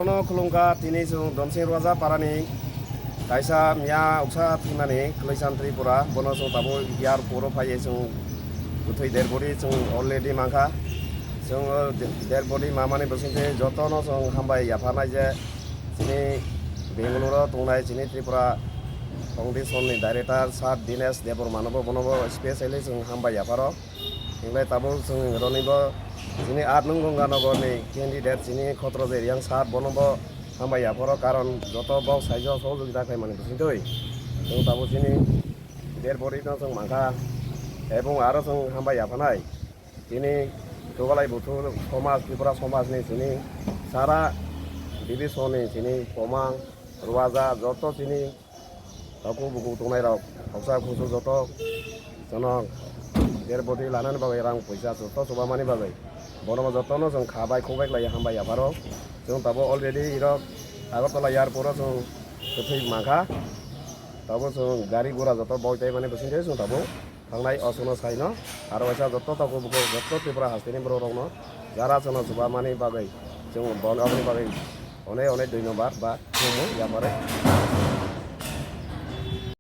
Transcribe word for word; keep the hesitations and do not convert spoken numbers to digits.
Bono khulumkha tini chwng Domsing Roja parani kaisa miya uksa thwimani Kwlwisan Tripura, bono chwng tabuk airport o phaiwi chwng kwthwi dead body chwng already mankha. Chwng o dead body mamani bisingtwi jotono chwng hambai yapharnai je chini Bengaluru o tongnai chini Tripura Foundation ni director sir Dinesh Debbarma no bo, bono bo specially chwng hambai yapharo. Hinglai tabuk chwng roni bo chini aat nung Ganga Nagar ni candidate chini Khotroje Riang sir, bono bo hambai yapharo, karon joto bok saijo sohojogita khlaimani bisingtwi chwng tabuk chini dead body no chwng mankha, ebong aro chwng hambai yaphanai chini Chugalai Buthu somaj, Tripura somaj ni chini sara division ni chini Komang, Ruaja, joto chini takhuk bukhuk tongnai rok, khoroksa khoroksa joto jono dead body lanani bagwi rang puisa joto chubamani bagwi bono bo jotono chwng kha bai khuk bai khlaiwi hambai yapharo. Chwng tabuk already irok Agartala airport o chwng kwthwi mankha, tabuk chwng gari gura joto boi tai mani bisingtwi chwng tabuk thangnai o chwngno saino. Aro waisa joto takhuk bukhuk joto Tripura hasteni borok rokno jara chwngno chubamani bagwi chwng bono bagwi onek onek dui number ba khulumung yapharwi.